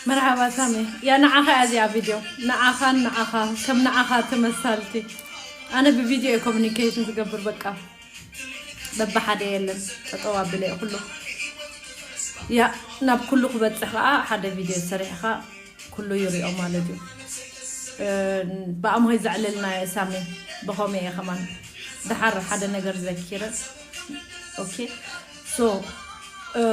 መርሓባ ሳሚ። ያ ንዓኻ እያ እዚኣ ቪድዮ። ንዓኻን ንዓኻ፣ ከም ንዓኻ ተመሳልቲ። ኣነ ብቪድዮ እየ ኮሚኒኬሽን ዝገብር በቃ። በብሓደ የለን። ጠጠው ኣብለ እየ ኩሉ። ያ ናብ ኩሉ ክበጽሕ ከዓ ሓደ ቪድዮ ሰሪሕኻ ኩሉ ይሪኦ ማለት እዩ። እ፣ ብኣምሆይ ዘዕለልና እየ ሳሚ። ብኸመይ እየ ከማን ድሓር ሓደ ነገር ዘኪረ። ኦኬ። ሶ፣ እ፣